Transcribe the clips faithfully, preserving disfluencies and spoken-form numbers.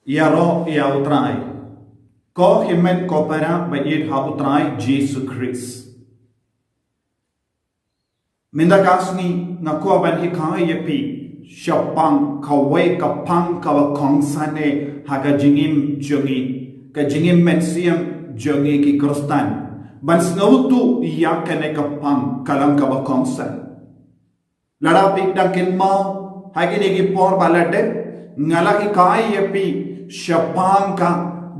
Ïaroh ïa U Trai. Ko hynmen ko para ba ïeit ha U Trai Jisu Khrist. Mynta ka sngi nga kwah ban hikai ïa phi shaphang kawei ka pang kaba kongsan eh ha ka jingim jong ngi, ka jingim mynsiem jong ngi ki Khristan. Ban sngewthuh ïa kane ka pang ka long kaba kongsan. Lada phi dang kynmaw ha kine ki por ba la dep, nga la hikai ïa phi shaphang ka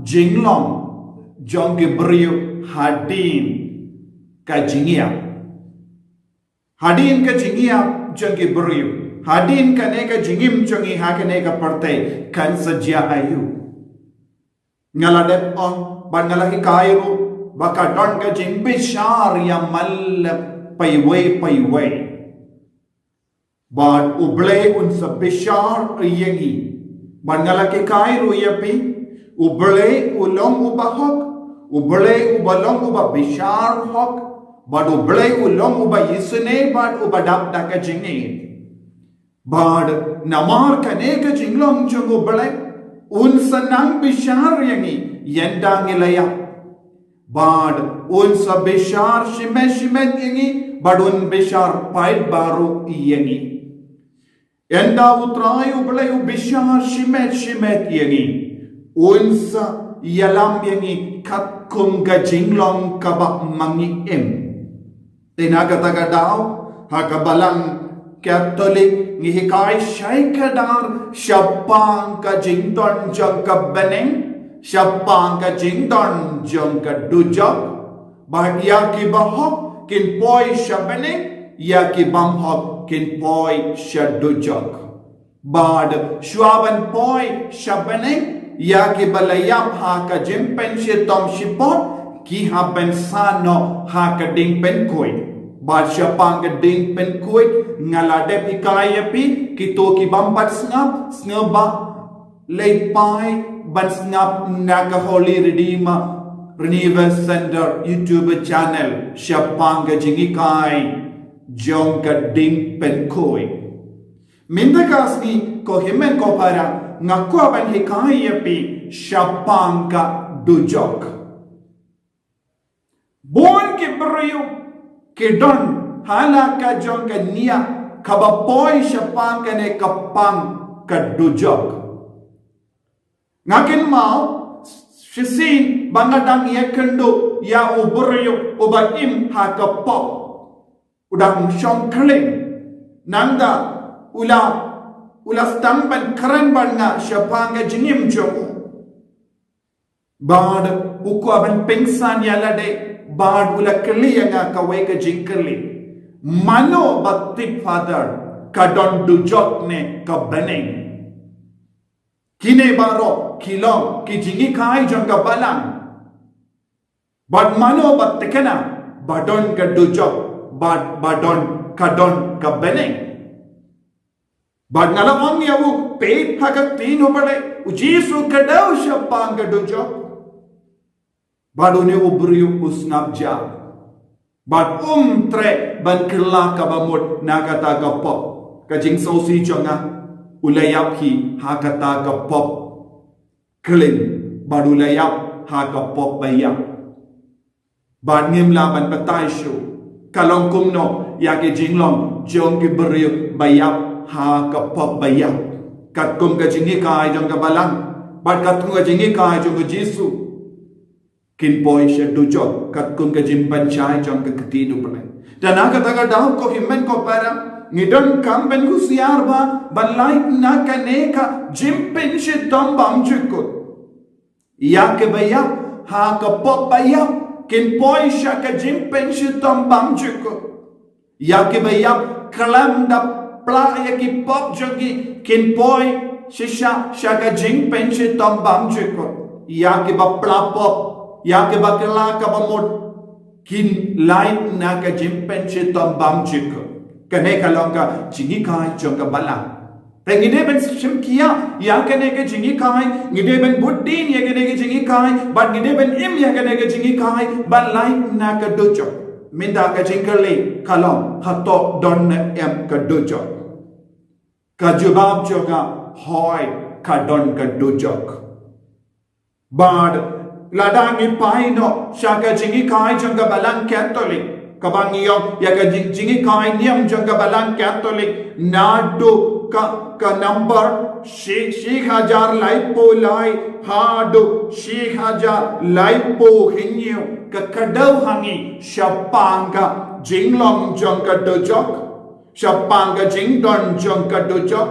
jinglong jong ki briew hadien ka jingïap. Hadien ka jingïap jong ki briew, hadien kane ka jingim jong ngi ha kane ka pyrthei, kan sa jia aïu. Nga la dep ong bad nga la hikai ruh ba ka don ka jingbishar ïa man la paiwei paiwei. Bad U Blei un sa bishar ïa ngi. Bad nga la hikai ruh ïa phi, U Blei u long uba hok, U Blei uba long uba bishar hok, bad U Blei u long uba isynei bad uba dap da ka jingngeit. Bad namar kane ka jinglong jong U Blei, un sa nang bishar ïa ngi ynda ngi la ïap. Bad un sa bishar shimet shimet ïa ngi, bad un bishar paidbah ruh ïa ngi. Ynda U Trai U Blei u bishar shimet shimet ïa ngi, un sa ïalam ïa ngi katkum ka jinglong kaba ma ngi im. Te na kata ka daw, ha ka Balang Katholik ngi hikai shai kdar shaphang ka jingdon jong ka bneng, shaphang ka jingdon jong ka dujok. Bad ïa ki bahok kin poi sha bneng, ïa ki bym hok kin poi sha dujok. Bad shuwa ban poi sha bneng, ïa ki ba la ïap ha ka jingpynshitom shipor, ki hap ban sah noh ha ka ding pynkhuid. Bad shaphang ka ding pynkhuid, nga la dep hikai ïa phi, kito ki bym pat sngap, sngewbha leit phai ban sngap na ka Holy Redeemer Renewal Center YouTube channel shaphang ka jinghikai jong ka ding pynkhuid. Mynta ka sngi ko hynmen ko para, nga kwah ban hikai ïa phi shaphang ka dujok. Bun ki briew ki don ha la ka jong ka nia kaba poi shaphang kane ka pang ka dujok. Nga kynmaw shisien ba nga dang ïakynduh ïa u briew uba im ha ka pop. U dang shong khlem. Nangta u la, u la sdang ban kren bad nga shaphang ka jingim jong u. Bad u kwah ban pynsan ïa lade, bad u la kylli ïa nga kawei ka jingkylli. Mano ba tip, Father, ka don dujok ne ka bneng? Kine baroh ki long ki jinghikai jong ka Balang. Bad mano ba thikna ba don ka dujok, bad ba don, ka don ka bneng? Bad nga la ong ïa u, peit ha ka ktien U Blei, U Jisu u kdew shaphang ka dujok. Bad une u briew u sngap jar. Bad um treh ban kylla kaba mut na kata ka pop. Ka jingsngewsih jong nga, u la ïap hi ha kata ka pop khlem, bad u la ïap ha ka pop ba ïap. Bad ngim lah ban batai shuh ka long kumno ïa ki jinglong jong ki briew ba ïap ha ka pop ba ïap. Katkum ka jinghikai jong ka Balang bad katkum ka jinghikai jong U Jisu, kin poi sha dujok katkum ka jingpynshai jong ka ktien U Blei. Te na kata ka daw ko hynmen ko para, ngi donkam ban husiar bha ban lait na kane ka jingpynshitom bymjukut. Ïa kiba ïap ha ka pop ba ïap kin poi sha ka jingpynshitom bymjukut. Ïa kiba ïap khlem da pla ïa ki pop jong ki kin poi shisha sha ka jingpynshitom bymjukut. Ïa kiba pla pop, ïa kiba kylla kaba mut, kin lait na ka jingpynshitom bymjukut. Kane ka long ka jinghikai jong ka Balang. Te ngi dei ban shim khia ïa kane ka jinghikai, ngi dei ban bud dien ïa kane ka jinghikai, bad ngi dei ban im ïa kane ka jinghikai ban lait na ka dujok. Mynta ka jingkylli ka long, hato don ne em ka dujok? Ka jubab jong nga, hooid, ka don ka dujok. Bad lada ngi peit noh sha ka jinghikai jong ka Balang Katholik, kaba ngi ong ïa ka jing- jinghikai niam jong ka Balang Katholik, naduh ka, ka number shi, shi hajar laiphew lai haduh shi hajar laiphew hynñiew, ka kdew ha ngi shaphang ka jinglong jong ka dujok, shaphang ka jingdon jong ka dujok,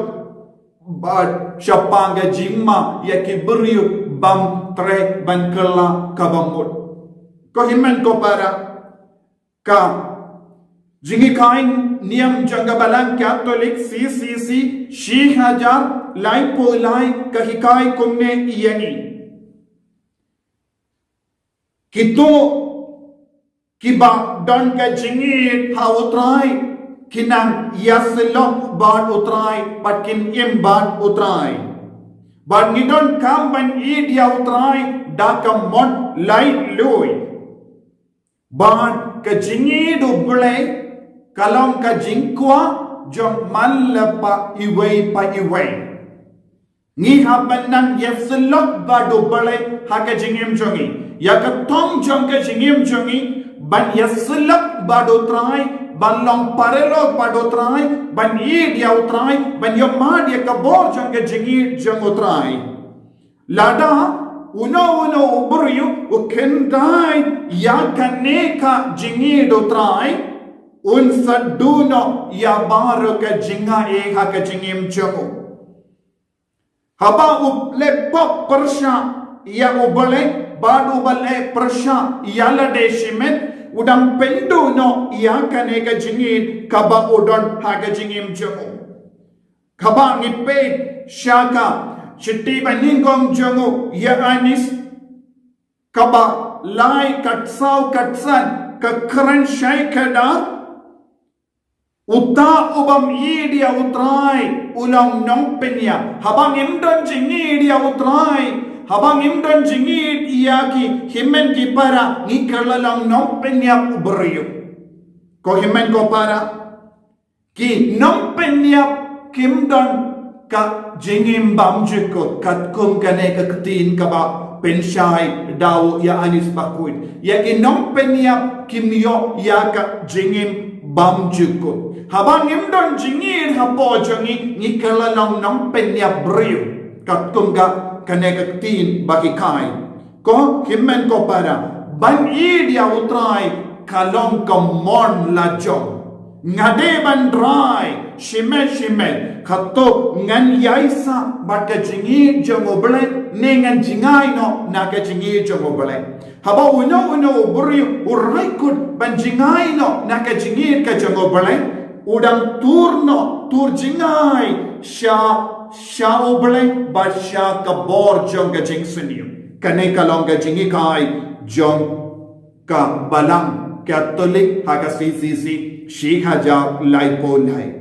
bad shaphang ka jingma ïa ki briew bym treh ban kylla kaba mut. Ko hynmen ko para, ka jinghikai niam jong ka Balang Katholik, C C C, shi hajar laiphew lai, ka hikai kumne ïa ngi: Kito kiba don ka jingïeit ha U Trai, ki nang ïasyllok bad U Trai, bad kin im bad U Trai. Bad ngi donkam ban ïeit ïa U Trai da ka mon laitluid. Bad ka jingïeit U Blei ka long ka jingkwah jong man la pa iwei pa iwei. Ngi hap ban nang ïasyllok bad U Blei ha ka jingim jong ngi. Ïa ka thong jong ka jingim jong ngi, ban ïasyllok bad U Trai, ban long paralok bad U Trai, ban ïeit ïa U Trai, ban ïohmad ïa ka bor jong ka jingïeit jong U Trai. Lada uno uno u briew u kyntait ïa kane ka jingïeit U Trai, un sa duh noh ïa baroh ka jingaiei ha ka jingim jong u. Haba u leh pop pyrshah ïa U Blei, bad uba leh pyrshah ïa lade shimet, u dang pynduh noh ïa kane ka jingïeit kaba u don ha ka jingim jong u. Kaba ngi peit sha ka shithi banyngkong jong u Ïoannis, kaba lai, ka saw, ka san, ka kren shai ka da. Uta u bym ïeit ïa U Trai u long nongpynïap. Haba ngim don jingïeit ïa U Trai, haba ngim don jingïeit ïa ki hynmen ki para, ngi kylla long nongpynïap u briew. Ko hynmen ko para, ki nongpynïap kim don ka jingim bymjukut, katkum kane ka ktien kaba pynshai da u Ïoannis Bakhuid. Ïa ki nongpynïap kim ïoh ïa ka jingim bymjukut. Haba ngim don jingïeit hapoh jong ngi, ngi kylla long nongpynïap briew, katkum ka, kane ka ktien ba hikai. Ko hynmen ko para, ban ïeit ïa U Trai ka long ka mon lajong. Nga dei ban rai shimet shimet, hato ngan ïaisah bad ka jingïeit jong U Blei, ne ngan jngai noh na ka jingïeit jong U Blei? Haba uno uno u briew u rai kut ban jngai noh na ka jingïeit ka jong U Blei, u dang tur noh, tur jngai sha, sha U Blei bad sha ka bor jong ka jingsniew. Kane ka long ka jinghikai jong ka Balang Katholik ha ka C C C, shi hajar laiphew lai.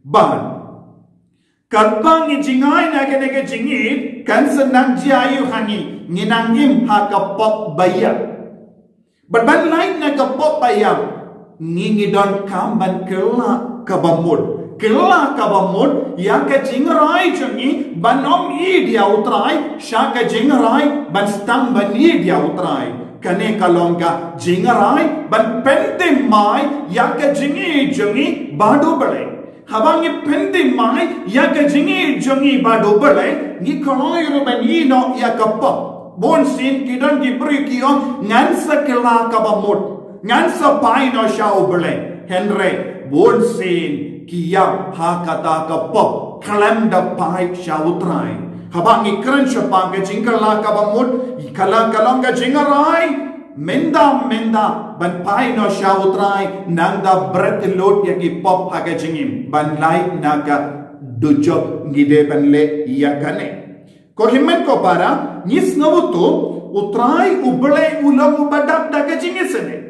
Bad katba ngi jngai na kane ka jingïeit, kan sa nang jia aiu ha ngi, ngi nang im ha ka pop ba ïap. Bad ban lait na ka pop ba ïap, ngi, ngi donkam ban kylla kaba mut. Kylla kaba mut ïa ka jingrai jong ngi ban ym ïeit ïa U Trai, sha ka jingrai ban sdang ban ïeit ïa U Trai. Kane ka long ka jingrai ban pynthymmai ïa ka jingïeit jong ngi bad U Blei. Haba ngi pynthymmai ïa ka jingïeit jong ngi bad U Blei, ngi kloi ruh ban ïeh noh ïa ka pop. Bunsien ki don ki briew ki ong, ngan sa kylla kaba mut, ngan sa phai noh sha U Blei. Hynrei bunsien ki ïap ha kata ka pop khlem da phai sha U Trai. Haba ngi kren shaphang ka jingkylla kaba mut, ka la, ka long ka jingrai mynta mynta ban phai noh sha U Trai, nang da bret lut ïa ki pop ha ka jingim, ban lait na ka dujok, ngi dei ban leh ïa kane. Ko hynmen ko para, ngi sngew utu, U Trai U Blei u long uba dap da ka jingisynei.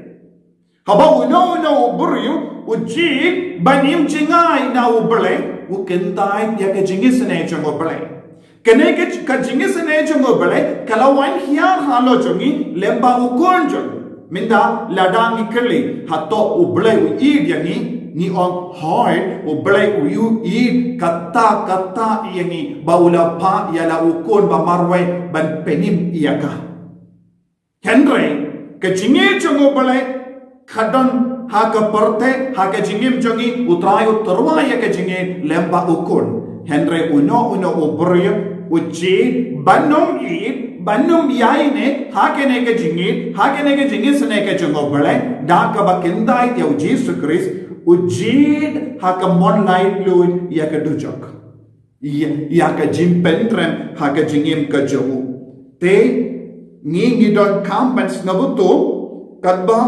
Haba uno uno u briew u jied ban im jngai na U Blei, u kyntait ïa ka jingisynei jong U Blei. Kane ka, ka jingisynei jong U Blei ka la wan hiar halor jong ngi lem bad U Khun jong ngi. Mynta lada ngi kylli, hato U Blei u ïeit ïa ngi? Ngi ong hooid, U Blei u ïohi katta katta ïa ngi, ba u la phah ïa la u Khun ba marwei ban pynim ïa ka. Hynrei ka jingïeit jong U Blei ka don ha ka pyrthei, ha ka jingim jong ngi, U Trai u tyrwa ïa ka jingïeit lem bad U Khun. Hynrei uno uno u briew u jied ban ym ïeit, ban ym ïaineh ha kane ka jingïeit, ha kane ka jingisynei ka jong U Blei, da kaba kyndait ïa U Jisu Khrist, u jied ha ka mon laitluid ïa ka dujok, ïa, ïa ka jingpynrem ha ka jingim ka jong u. Te ngi, ngi donkam ban sngewthuh katba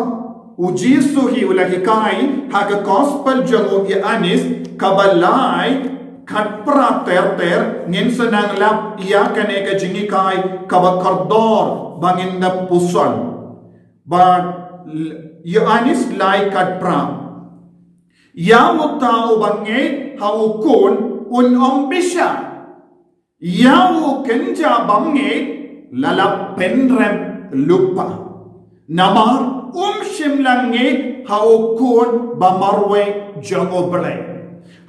U Jisu hi u la hikai ha ka Gospel jong u Ïoannis kaba lai, khatphra ter ter, ngin sa nang lap ïa kane ka jinghikai kaba kordor ba ngin da puson. Bad Ïoannis lai khatphra. Ïa uta uba ngeit ha U Khun un ym bishar. Ïa u kynja bymngeit la la pynrem lypa, namar um shym la ngeit ha U Khun ba marwei jong U Blei.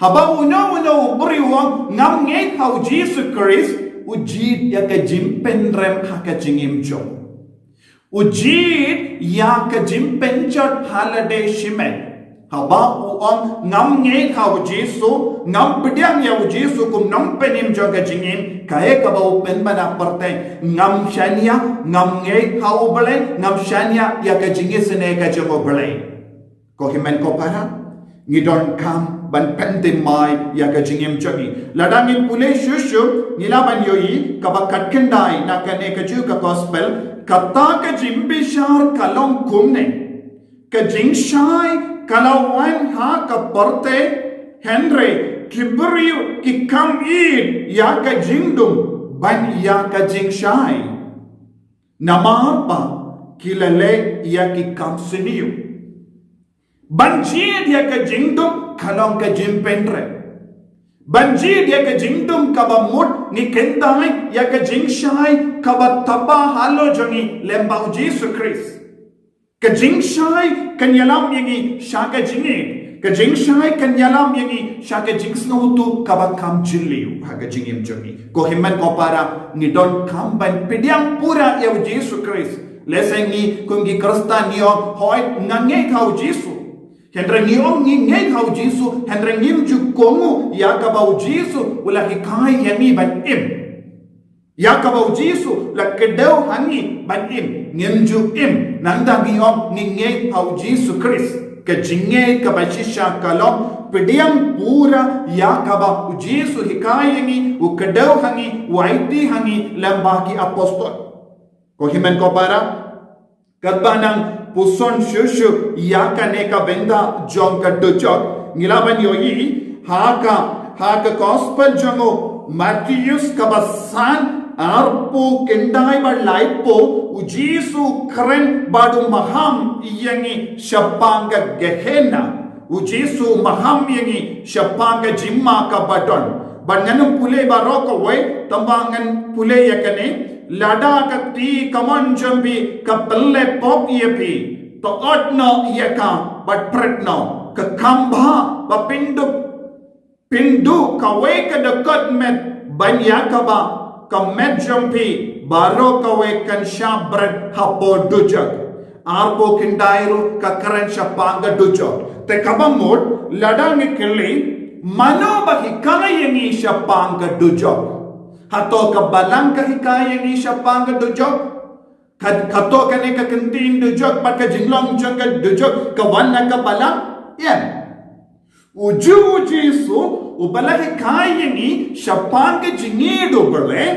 Haba uno uno u briew u ong ngam ngeit ha U Jisu Khrist, u jied ïa ka jingpynrem ha ka jingim jong u. U jied ïa ka jingpynjot ha lade shimet. Haba u ong ngam ngeit ha U Jisu, ngam pdiang ïa U Jisu kum nongpynim jong ka jingim, kaei kaba u pynbna pyrthei? Ngam shaniah, ngam ngeit ha U Blei, ngam shaniah ïa ka jingisynei ka jong U Blei. Ko hynmen ko para, ngi donkam ban pynthymmai ïa ka jingim jong ngi. Lada ngin pule shuh shuh, ngi lah ban ïohi kaba khatkhyndai na kane kajuh ka Gospel, kata ka jingbishar ka long kumne. Ka jingshai ka la wan ha ka pyrthei, hynrei ki briew ki kam ïeit ïa ka jingdum ban ïa ka jingshai. Namar ba ki la leh ïa ki kam sniew. Ban jied ïa ka jingdum ka long ka jingpynrem. Ban jied ïa ka jingdum kaba mut, ngi kyntait ïa ka jingshai kaba tapa halor jong ngi lem bad U Jisu Khrist. Ka jingshai kan ïalam ïa ngi sha ka jingngeit. Ka jingshai kan ïalam ïa ngi sha ka jingsngewthuh kaba kham jylliew ha ka jingim jong ngi. Ko hynmen ko para, ngi donkam ban pdiang pura ïa U Jisu Khrist. Lehse ngi kum ki Khristan ngi ong, hooid, nga ngeit ha U Jisu. Hynrei ngi ong ngi ngeit ha U Jisu, hynrei ngim ju kohnguh ïa kaba U Jisu u la hikai ïa ngi ban im. Ïa kaba U Jisu la kdew ha ngi ban im, ngim ju im. Nangta ngi ong ngi ngeit ha U Jisu Khrist. Ka jingngeit kaba shisha ka long pdiang pura ïa kaba U Jisu hikai ïa ngi, u kdew ha ngi, u aiti ha ngi lem bad ki apostol. Ko hynmen ko para, katba nang puson shuh shuh ïa kane ka bynta jong ka dujok, ngi lah ban ïohi ha ka, ha ka Gospel jong u Mathaios kaba san, arphew khyndai bad laiphew, U Jisu u kren bad u maham ïa ngi shaphang ka Gehenna. U Jisu u maham ïa ngi shaphang ka jingma kaba don. Bad ngan ym pule baroh kawei, tangba ngan pule ïa kane. Lada ka kti kamon jong phi ka pynleh pop ïa phi, to ot noh ïa ka bad pret noh. Ka kham bha ba phin duh, phin duh kawei ka dkhot met ban ïa kaba ka met jong phi baroh kawei kan shah bret hapoh dujok. Arphew khyndai ruh ka kren shaphang ka dujok. Te kaba mut, lada ngi kylli, mano ba hikai ïa ngi shaphang ka dujok? Hato ka Balang ka hikai ïa ngi shaphang ka dujok? Ka, hato kane ka ktien dujok bad ka jinglong jong ka dujok ka wan na ka Balang? Ïa. U ju U Jisu uba la hikai ïa ngi shaphang ka jingïeit U Blei,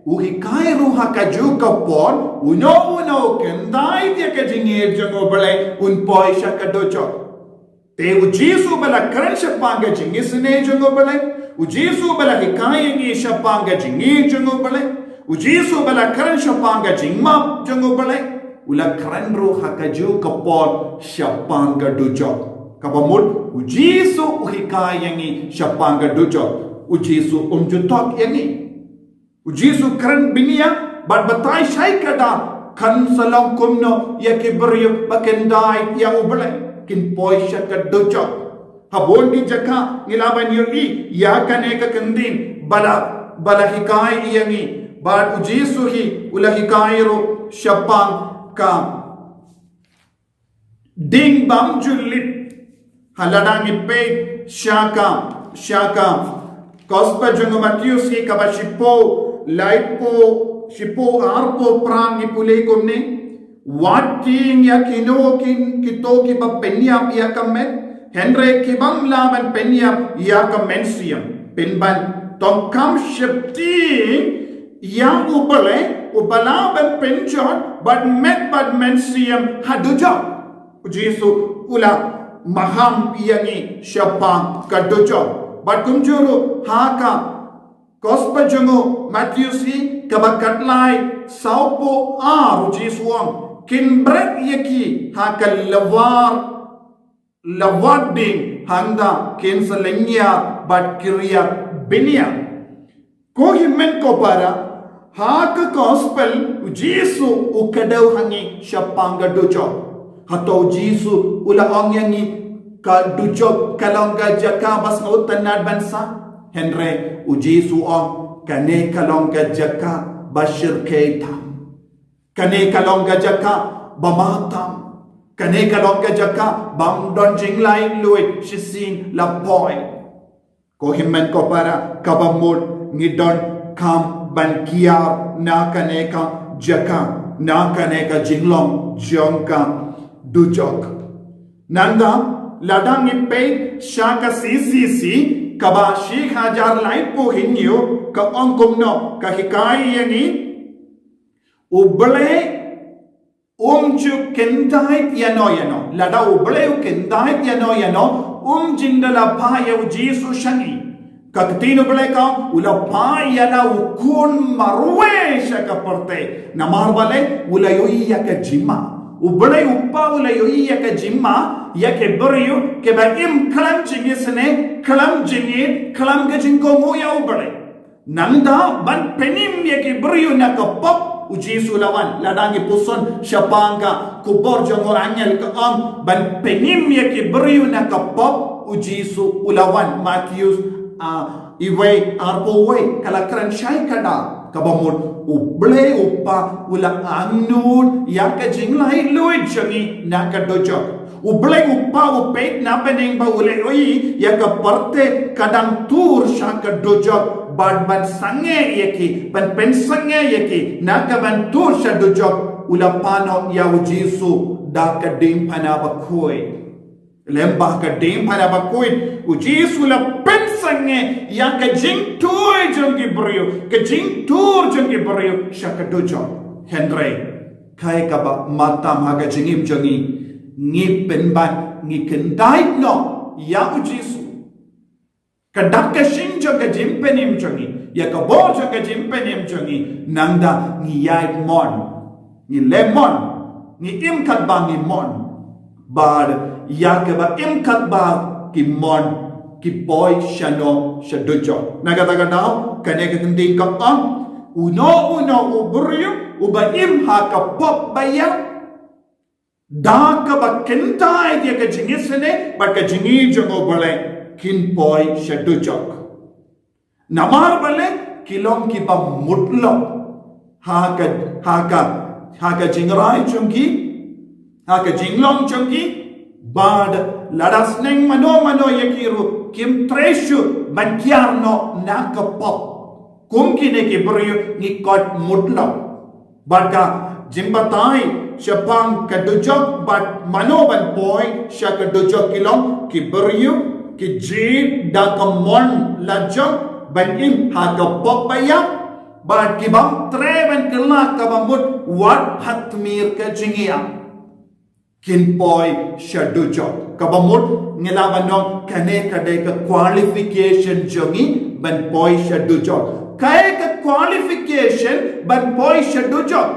u hikai ruh ha kajuh ka por, uno uno u kyntait ïa ka jingïeit jong U Blei un poi sha ka dujok. Te U Jisu uba la kren shaphang ka jingisynei jong U Blei, U Jisu uba la hikai ïa ngi shaphang ka jingïeit jong U Blei, U Jisu uba la kren shaphang ka jingmap jong U Blei, u la kren ruh ha kajuh ka por shaphang ka dujok. Kaba mut, U Jisu u hikai ïa ngi shaphang ka dujok. U Jisu um ju thok ïa ngi. U Jisu kren bniah bad batai shai kada, kan sa long kumno ïa ki briew ba kyntait ïa U Blei, kin poi sha ka dujok. Ha bun ki jaka ngi lah ban ïohi ïa kane ka kyntien ba la, ba la hikai ïa ngi. Bad u Jisu hi u la hikai ruh shaphang ka ding bymjulip. Ha lada ngi peit sha ka, sha ka Gospel jong u Mathaios hi kaba shiphew, laiphew, shiphew arphew phra ngi pule kumne: Wat kieng ïa kino kin kito kiba pynïap ïa ka met, hynrei ki bym lah ban pynïap ïa ka mynsiem. Pynban, to ngin kham sheptieng ïa U Blei uba lah ban pynjot bad met bad mynsiem ha dujok. U Jisu u la maham ïa ngi shaphang ka dujok. Bad kumjuh ruh ha ka Gospel jong u Mathaios hi kaba khatlai, sawphew ar, u Jisu u ong: Kin bret ïa ki ha ka lawar, lawar ding, hangta kin sa lynñiar bad ki riak bniah. Ko hynmen ko para, ha ka Gospel u Jisu u kdew ha ngi shaphang ka dujok. Hato u Jisu u la ong ïa ngi ka dujok ka long ka jaka ba sngewtynnad ban sah? Hynrei u Jisu u ong kane ka long ka jaka ba shyrkhei tam. Kane ka long ka jaka ba ma tam. Kane ka long ka jaka bym don jinglaitluid shisien la poi. Ko hynmen ko para, kaba mut ngi donkam ban kiar na kane ka jaka, na kane ka jinglong jong ka dujok. Nangta lada ngi peit sha ka C C C kaba shi hajar laiphew hynñiew, ka ong kumno, ka hikai ïa ngi: U Blei um ju kyndait ïano ïano. Lada U Blei u kyndait ïano ïano, um jin da la phah ïa u Jisu sha ngi. Ka ktien U Blei ka ong, u la phah ïa la u khun marwei sha ka pyrthei. Namar balei? U la ïohi ïa ka jingma. U Blei u Kpa u la ïohi ïa ka jingma ïa ki briew kiba im khlem jingisynei, khlem jingïeit, khlem ka jingkohnguh ïa U Blei. Nangta ban pynim ïa ki briew na ka pop, u Jisu u la wan. Lada ngi puson shaphang ka khubor jong u angel ka ong, ban pynim ïa ki briew na ka pop, u Jisu u la wan. Mathaios, ah, iwei arphew wei, ka la kren shai ka dak, kaba mut U Blei u Kpa u la angnud ïa ka jinglaitluid jong ngi na ka dujok. U Blei u Kpa u peit na bneng ba u la ïohi ïa ka pyrthei ka dang tur sha ka dujok, bad ban sangeh ïa ki, ban pynsangeh ïa ki na ka ban tur sha dujok, u la phah noh ïa u Jisu da ka diengphna bakhuid. Lem bad ka diengphna bakhuid, u Jisu u la pynsangeh ïa ka jingtur jong ki briew, ka jingtur jong ki briew sha ka dujok. Hynrei kaei kaba matam ha ka jingim jong ngi, ngi pynban ngi kyndait noh ïa u Jisu. Ka dak ka shynrang jong ka jingpynim jong ngi, ïa ka bor jong ka jingpynim jong ngi, nangta ngi ïaid mon, ngi leh mon, ngi im katba ngi mon. Bad ïa kaba im katba ki mon ki poi shano? Sha dujok. Na kata ka daw kane ka ktien ka ong, uno uno u briew uba im ha ka pop ba ïap, da kaba kyndait ïa ka jingisynei bad ka jingïeit jong U Blei, kin poi sha dujok. Namar balei? Ki long kiba mutlop ha ka, ha ka, ha ka jingrai jong ki, ha ka jinglong jong ki. Bad lada sneng mano mano ïa ki ruh, kim treh shuh ban kiar noh na ka pop. Kum kine ki briew ngi koit mutlop. Bad ka jingbatai shaphang ka dujok bad mano ban poi sha ka dujok ki long ki briew ki jied da ka mon lajong ban im ha ka pop ba ïap, bad ki bym treh ban kylla, kaba mut wat ha tmier ka jingïap, kin poi sha dujok. Kaba mut ngi lah ban ong kane ka dei ka qualification jong ngi ban poi sha dujok. Kaei ka qualification ban poi sha dujok?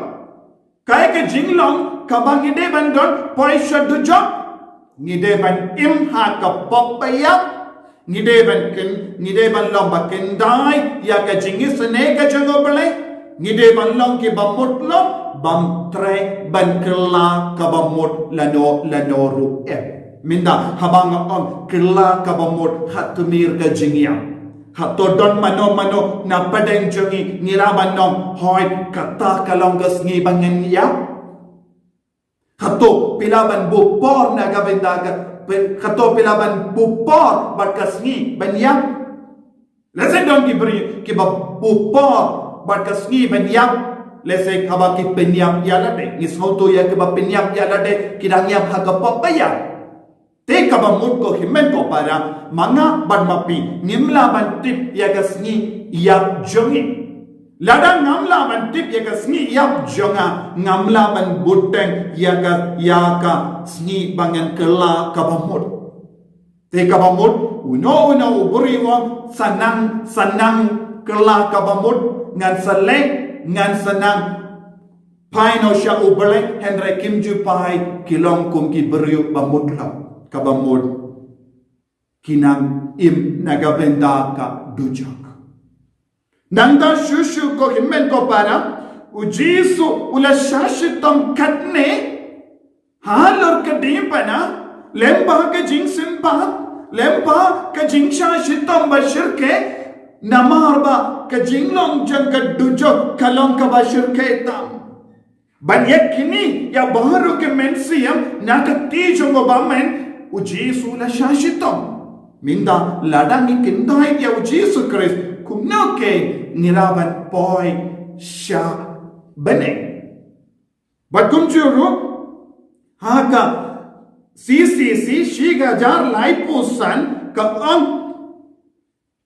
Kaei ka jinglong kaba ngi dei ban don poi sha dujok? Ngi dei ban im ha ka pop ba ïap. Ngi dei ban kyn, ngi dei ban long ba kyndait ïa ka jingisynei ka jong U Blei. Ngi dei ban long kiba mutlop, bym treh ban kylla, kaba mut lano lano ruh eh. Mynta haba nga ong kylla kaba mut, ha khmih ka jingïap, hato don mano mano na pdeng jong ngi ngi lah ban ong, hooid, kata ka long ka sngi ba ngin ïap? Hato phi lah ban buh por na ka bynta ka, hato phi lah ban buh por bad ka sngi ban ïap? Lehse don ki briew kiba buh por bad ka sngi ban ïap. Lehse haba ki pynïap ïa lade, ngi sngewthuh ïa kiba pynïap ïa lade, ki dang ïap ha ka pop ba ïap. Te kaba mut, ko hynmen ko para, ma nga bad ma phi, ngim lah ban tip ïa ka sngi ïap jong ngi. Lada ngam lah ban tip ïa ka sngi ïap jong nga, ngam lah ban bteng ïa ka, ïa ka sngi ba ngan kylla kaba mut. Te kaba mut, uno uno u briew u ong, sa nang, sa nang kylla kaba mut, ngan sa leh, ngan sa nang phai noh sha U Blei, hynrei kim ju phai, ki long kum ki briew ba mut lok, kaba mut, ki nang im na ka bynta ka dujok. Nangta shuh shuh, ko hynmen ko para, U Jisu u la shah shitom katne halor ka diengphna, lyngba ka jingsynshar, lyngba ka jingshah shitom ba shyrkhei, namar ba ka jinglong jong ka dujok ka long kaba shyrkhei tam. Ban ïa kine, ïa baroh ki mynsiem na ka kti jong u bymman, U Jisu u la shah shitom. Mynta lada ngi kyntait ïa U Jisu Khrist, kumno kein ngi lah ban poi sha bneng? Bad kumjuh ruh, ha ka C C C shi hajar laiphew san ka ong,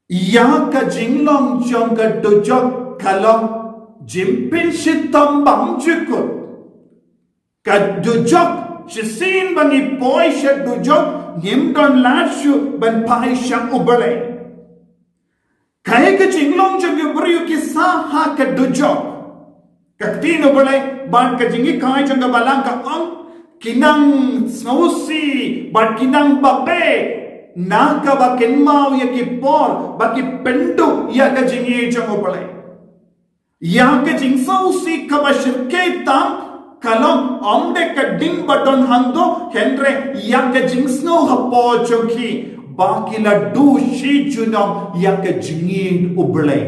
ïa ka jinglong jong ka dujok ka long jingpynshitom bymjukut. Ka dujok, shisien ba ngi poi sha dujok, ngim don lad shuh ban phai sha U Blei. Kaei ka jinglong jong ki briew ki sah ha ka dujok? Ka ktien U Blei bad ka jinghikai jong ka Balang ka ong, ki nang sngewsih bad ki nang babe, na kaba kynmaw ïa ki por ba ki pynduh ïa ka jingïeit jong U Blei. Ïa ka jingsngewsih kaba shyrkhei tam ka long ym dei ka ding ba don hangto, hynrei ïa ka jingsngew hapoh jong ki ba ki la duh shi junom ïa ka jingïeit U Blei.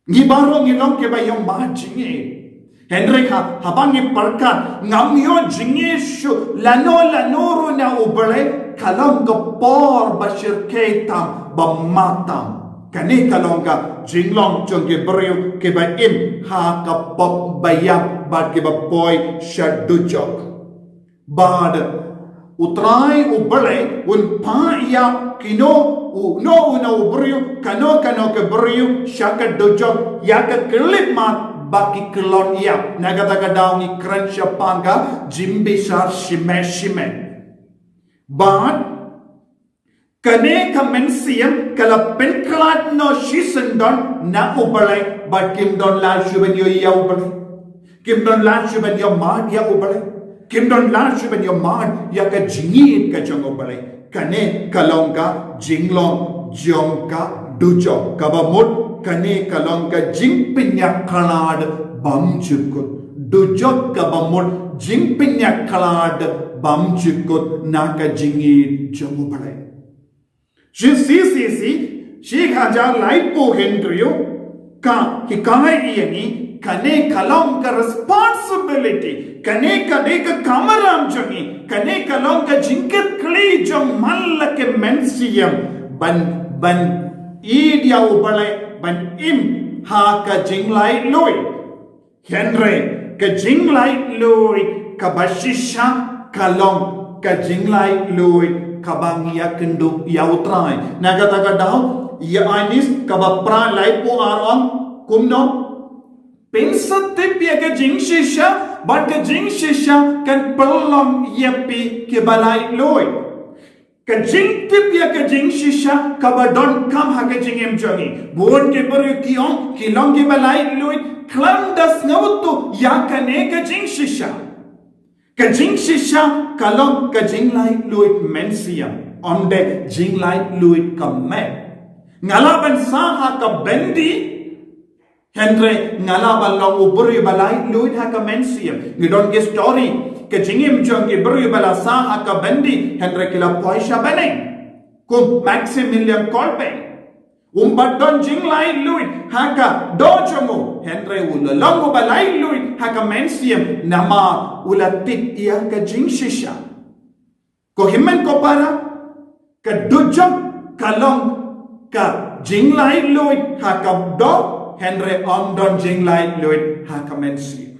Ngi baroh ngi long kiba ïohmad jingïeit. Hynrei ha, haba ngi pyrkhat, ngam ïoh jingïeit shuh lano lano ruh na U Blei, ka long ka por ba shyrkhei tam, ba mat tam. Kane ka long ka jinglong jong ki briew kiba im ha ka pop ba ïap bad kiba poi sha dujok. Bad U Trai U Blei un phah ïa kino, uno uno u briew, kano kano ka briew sha ka dujok ïa ka khyllipmat ba ki kyllon ïap. Na kata ka daw ngi kren shaphang ka jingbishar shimet shimet. Bad kane ka mynsiem ka la pynkhlad noh shisyndon na U Blei bad kim don lad shuh ban ïohi ïa U Blei. Kim don lad shuh ban ïohmad ïa U Blei. Kim don lad shuh ban ïohmad ïa ka jingïeit ka jong U Blei. Kane ka long ka jinglong jong ka dujok, kaba mut kane ka long ka jingpynïakhlad bymjukut. Dujok kaba mut jingpynïakhlad bymjukut na ka jingïeit jong U Blei. Shi C C C shi hajar laiphew hynriew ka hikai ïa ngi, kane ka long ka responsibility, kane ka dei ka kamram jong ngi, kane ka long ka jingkitkhlieh jong man la ki mynsiem ban, ban ïeit ïa U Blei, ban im ha ka jinglaitluid. Hynrei ka jinglaitluid kaba shisha ka long ka jinglaitluid kaba ngi ïakynduh ïa U Trai. Na kata ka daw, ïa Ïoannis kaba phra laiphew ar ong kumno? Phin sa tip ïa ka jingshisha, bad ka jingshisha kan pynlong ïa phi kiba laitluid. Ka jingtip ïa ka jingshisha kaba donkam ha ka jingim jong ngi. Bun ki briew ki ong ki long kiba laitluid khlem da sngewthuh ïa kane ka jingshisha. Ka jingshisha ka long ka jinglaitluid mynsiem, ym dei jinglaitluid ka met. Nga lah ban sah ha ka byndi, hynrei nga lah ban long u briew ba laitluid ha ka mynsiem. Ngi don ki story ka jingim jong ki briew ba la sah ha ka byndi, hynrei ki la poi sha bneng. Kum Maximilian Kolbe. Um pat don jinglaitluid ha ka doh jong u, hynrei u la long uba laitluid ha ka mynsiem, namar u la tip ïa ka jingshisha. Ko hynmen ko para, ka dujok ka long ka jinglaitluid ha ka doh, hynrei ym don jinglaitluid ha ka mynsiem.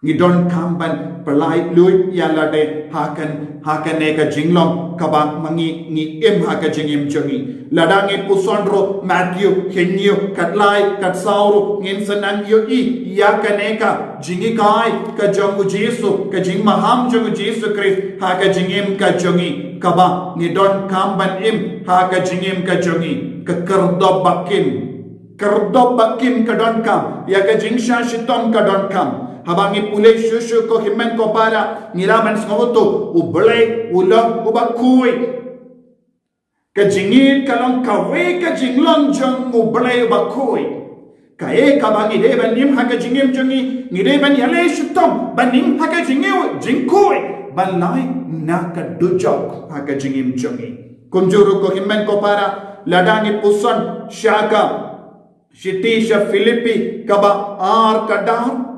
Ngi donkam ban pyllait luid ïa lade ha kan, ha kane ka jinglong kaba ma ngi, ngi im ha ka jingim jong ngi. Lada ngi puson ruh Matthew hynñiew, khatlai, khatsaw ruh, ngin sa nang ïohi ïa kane ka jinghikai ka jong u Jisu, ka jingmaham jong u Jisu Khrist ha ka jingim ka jong ngi, kaba ngi donkam ban im ha ka jingim ka jong ngi. Ka khyrdop ba kim, khyrdop ba kim ka donkam, ïa ka jingshah shitom ka donkam. Haba ngi pule shuh shuh ko hynmen ko para, ngi lah ban sngewthuh, U Blei u long uba khuid. Ka jingïeit ka long kawei ka jinglong jong U Blei uba khuid. Kaei kaba ngi dei ban im ha ka jingim jong ngi, ngi dei ban ïaleh shitom ban im ha ka jingim jingkhuid, ban lait na ka dujok ha ka jingim jong ngi. Kumjuh ruh ko hynmen ko para, lada ngi puson sha ka shithi sha Philippi kaba ar khadar.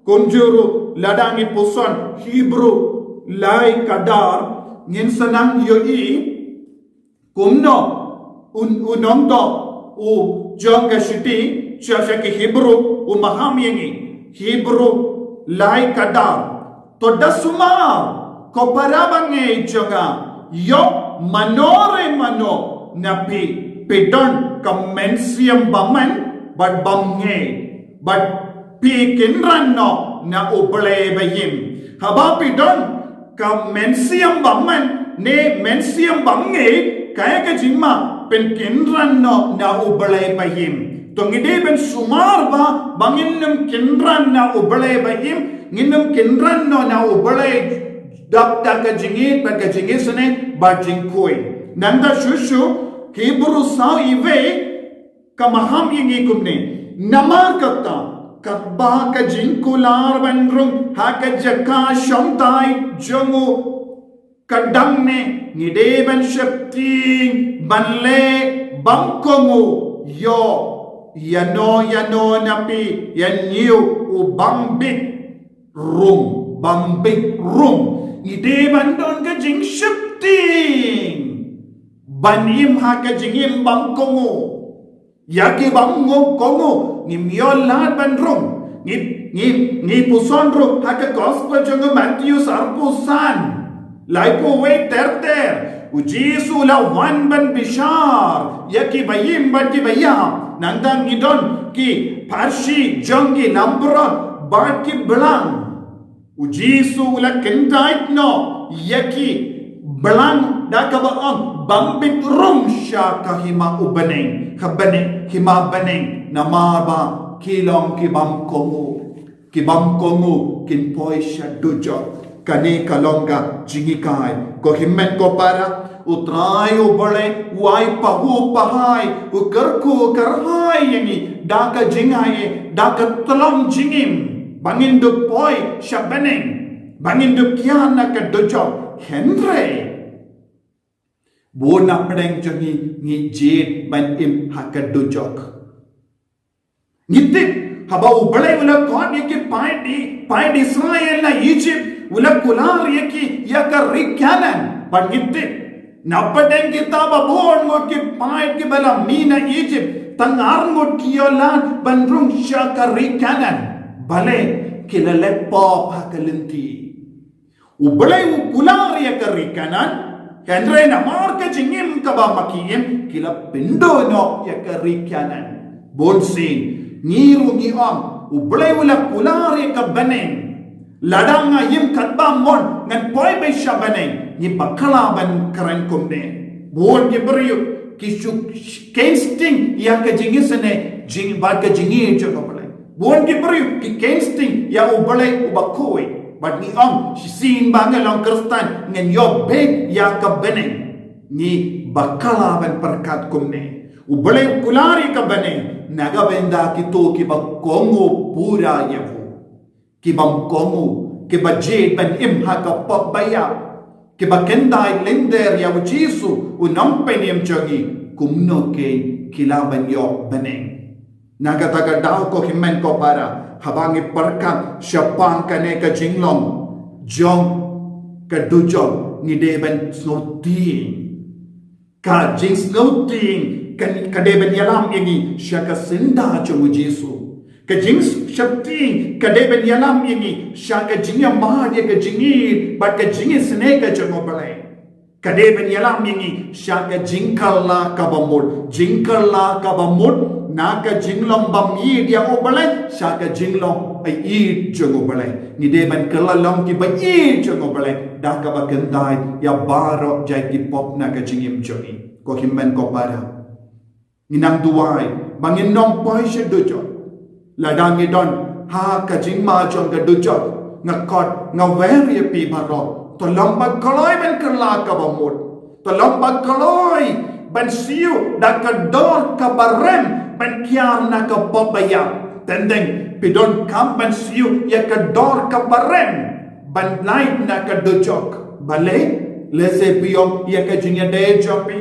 Kumjuh ruh lada ngi puson Hebru lai khadar, ngin sa nang ïohi kumno un, u nongdoh u jong ka shithi sha, sha ki Hebru u maham ïa ngi. Hebru lai khadar. To da sumar, ko para bangeit jong nga, ïoh mano re mano na phi, phi don ka mynsiem bymman bad bymngeit, bad phi kynran noh na U Blei baïm. Haba phi don ka mynsiem bymman ne mynsiem bymngeit, kaei ka jingma? Phin kynran noh na U Blei baïm. To ngi dei ban sumar ba, ba ngin ym kynran na U Blei baïm, ngin ym kynran noh na U Blei dap da ka jingïeit bad ka jingisynei bad jingkhuid. Nangta shuh shuh, ki Hebru saw iwei ka maham ïa ngi kumne. Namar kata, katba ka jingkular ban rung ha ka jaka shongthait jong u ka dang ne, ngi dei ban sheptieng ban leh bymkohnguh, ïoh ïano ïano na phi ïa ngi u bym bit rung, bym bit rung. Ngi dei ban don ka jingsheptieng ban im ha ka jingim bymkohnguh. Ïa ki bym kohnguh ngim ïoh lad ban rung. Ngi, ngi, ngi puson ruh ha ka gospel jong u Mathaios arphew san, laiphew wei ter ter. U Jisu u la wan ban bishar ïa ki baïm bad ki baïap. Nangta ngi don ki pharshi jong ki nambrot bad ki blang. U Jisu u la kyntait noh ïa ki blang da kaba ong, bym bit rung sha ka hima u bneng, ka bneng, hima bneng, namar ba ki long ki bym kohnguh, ki bym kohnguh kin poi sha dujok. Kane ka long ka jinghikai. Ko hynmen ko para, U Trai U Blei u ai pahuh pahai, u kyrkhu kyrhai ïa ngi da ka jingaiei, da ka tyllong jingim, ba ngin dup poi sha bneng, ba ngin dup kiar na ka dujok. Hynrei bun na pdeng jong ngi ngi jied ban im ha ka dujok. Ngi tip, haba U Blei u la khot ïa ki paid, paid Israel na Egypt, u la kular ïa ki ïa ka ri Kanaan. Bad ngi tip, na pdeng kita ba bun ngut ki paid kiba la mih na Egypt, tang ar ngut ki ïoh lad ban rung sha ka ri Kanaan. Balei? Ki la leh pop ha ka lynti. U Blei u kular ïa ka ri Kanaan, hynrei namar ka jingim kaba ma ki im, ki la pynduh noh ïa ka ri Kanaan. Bunsien ngi ruh ngi ong, U Blei u la kular ïa ka bneng. Lada nga im katba mon, ngan poi beit sha bneng, ngi bakla ban kren kumne. Bun ki briew ki shu keiñ sting ïa ka jingisynei, jing, bad ka jingïeit jong U Blei. Bun ki briew ki keiñ sting ïa U Blei uba khuid. Bad ngi ong, shisien ba nga long Khristan ngan ïoh beit ïa ka bneng. Ngi bakla ban pyrkhat kumne. U Blei u kular ïa ka bneng na ka bynta kito kiba kohnguh pura ïa u. Ki bym kohnguh, Kiba jied ban im ha ka pop ba ïap, kiba kyndait lynder ïa u Jisu u nongpynim jong ngi, kumno kein ki lah ban ïoh bneng? Na kata ka daw ko hynmen ko para, haba ngi pyrkhat shaphang kane ka jinglong jong ka dujok, ngi dei ban sngewtieng. Ka jingsngewtieng ka, ka dei ban ïalam ïa ngi sha ka syndah jong u Jisu. Ka jingsheptieng ka dei ban ïalam ïa ngi sha ka jingïamad ïa ka jingïeit bad ka jingisynei ka jong u Blei. Ka dei ban ïalam ïa ngi sha ka jingkylla kaba mut. Jingkylla kaba mut na ka jinglong bym ïeit ïa u Blei sha ka jinglong ïeit jong u Blei. Ngi dei ban kylla long kiba ïeit jong u Blei da kaba kyndait ïa baroh jait ki pop na ka jingim jong ngi. Ko hynmen ko para, ngi nang duwai ba ngin nym poi sha dujok. Lada ngi don ha ka jingma jong ka dujok, nga khot nga wer ïa phi baroh, to long ba kloi ban kylla kaba mut. To long ba kloi ban siew da ka dor kaba rem ban kiar na ka pop ba ïap. Teng teng phi donkam ban siew ïa ka dor kaba rem ban lait na ka dujok. Balei? Lehse phi ïoh ïa ka jingïadei jong phi.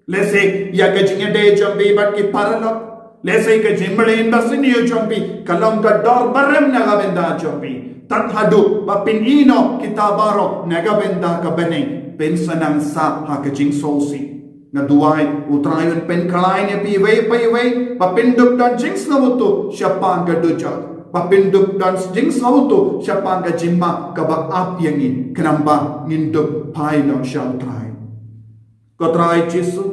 Lehse ïa ka jingïadei jong phi bad ki paralok. Lehse ka jingmlien basniew jong phi ka long ka dor ba rem na ka bynta jong phi. Tang haduh ba phin ïehnoh kita baroh na ka bynta ka bneng, phin sa nang sah ha ka jingsngewsih. Nga duwai U Trai un pynkhlaiñ ïa phi iwei pa iwei ba phin dup don jingsngewthuh shaphang ka dujok, ba phin dup don jingsngewthuh shaphang ka jingma kaba ap ïa ngi, khnang ba ngin dup phai noh sha U Trai. Ko Trai Jisu,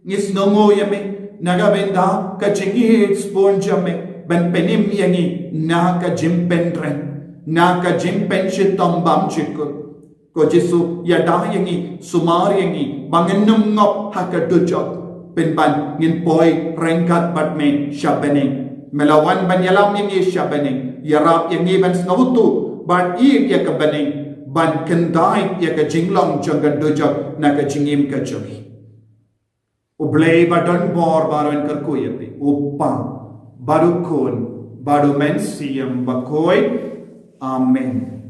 ngi sngewnguh ïa me na ka bynta ka jingïeit sbun jong me ban pynim ïa ngi na ka jingpynrem, na ka jingpynshitom bymjukut. Ko Jisu, ïada ïa ngi, sumar ïa ngi ba ngin nym ngop ha ka dujok, pynban ngin poi ryngkat bad me sha bneng. Me la wan ban ïalam ïa ngi sha bneng. Ïarap ïa ngi ban sngewthuh bad ïeit ïa ka bneng, ban kyndait ïa ka jinglong jong ka dujok na ka jingim ka jong ngi. U Blei ba don bor baroh un kyrkhu ïa phi, U Kpa bad U Khun bad U Mynsiem Bakhuid. Amen.